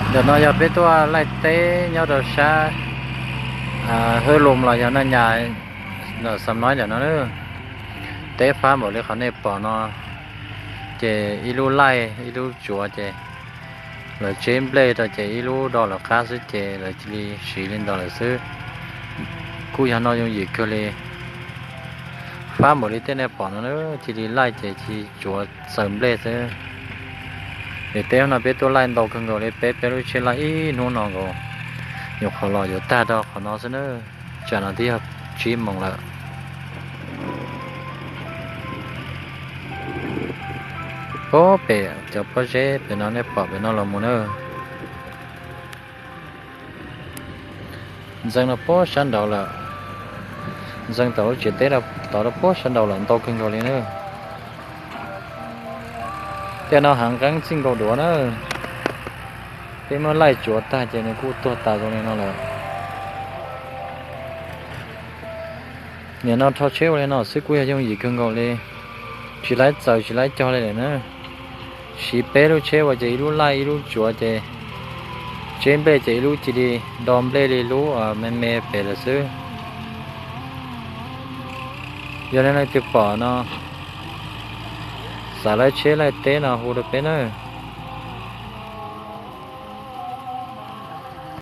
Ntawm no yog peb tuaj laij teb nyob rau sab Hwj Lum los yog Naj Nyas, Xam Noib ntawm no. Teb fab npaum li qhov nej pom no, ces ib lub laij ib lub tsuav ces lawv tseb nplej rau ces ib lub do lawv qab xwb ces lawv cia li siv li ntawd lawm xwb. Kuj yog noj yooj yim kawg li. Fab npaum li tej nej pom no, cia li laij ces cia li tsuav txaws nplej xwb. Vim teb no peb tuaj laij ntau kawg nkaus li, peb peb lub tsheb laij ib hnub no nkaus, nyuam qhuav los yuav tag rau qhov no xwb na. Tsam no twb yog tsib moos lawm. Puag pem cov pob zeb pem no nej pom pem no los mus na. Ntxeev no puag sab nraud lawm, ntxeev tom lub tsev teb tod rau puag sab nraud lawm, ntau kawg nkaus li na. Tej no hav nqeeb txij nkaus duav na, peb muab laij tsuav tag ces nws kuj tuag tas zoo li no lawm. Nim no rho tsheb ua li no xwb kuj yog yooj yim kawg nkaus li, tsis laib txaws tsis laib cog li lawm na. Siv peb lub tsheb ua ces ib lub laij ib lub tsuav ces tseb nplej ces ib lub cia li do nplej li lub me me pem lawm xwb. Yog li leej twg pom no, xav laij tsheb laij teb no hu rau peb na.